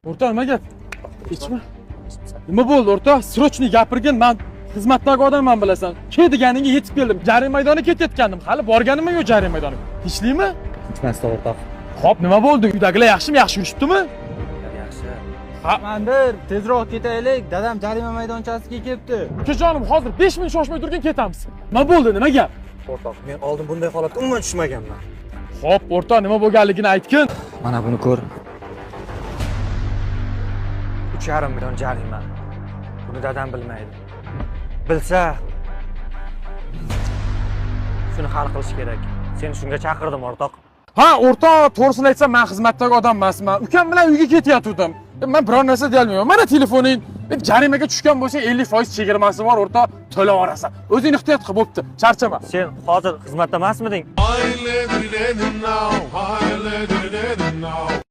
O'rtoq, nima gap? Ichma. Nima bo'ldi, o'rtoq? Срочный gapirgin, man xizmatdagi odamman, bilasan. Ke deganingga yetib keldim. Jarima maydoniga ketayotgandim. Hali borganim yo'q jarima maydoniga. Tinchlikmi? Tinchmasdi, o'rtoq. Xo'p, nima bo'ldi? Uydagilar yaxshimi? Yaxshi yurishibdimi? Yaxshi. Komandir, tezroq ketaylik. Dadam jarima maydonchasiga kelibdi. Ukajonim, hozir 5 minut shoshmay turgin, ketamiz. Nima bo'ldi? Nima gap? O'rtoq, men oldin bunday holatga umuman tushmaganman. Xo'p, o'rtoq, nima bo'lganligini aytgin. Mana buni ko'r. 3,5 million jarima. Buni dadam bilmaydi. Bilsa, shuni hal qilish kerak. Seni shunga chaqirdim, o'rtoq. Ha, o'rtoq, to'g'risini aytsam, men xizmatdagi odam emasman. Ukam bilan uyga ketayotgandim. Men biror narsa deya olmayman. Mana telefoning. Endi jarimaga tushgan bo'lsang, 50% chegirmasi bor, o'rtoq, to'lab yuborasan. O'zing ehtiyot qil, bo'pti. Charchama. Sen hozir xizmatda emasmiding? I live it in now. I live it in now.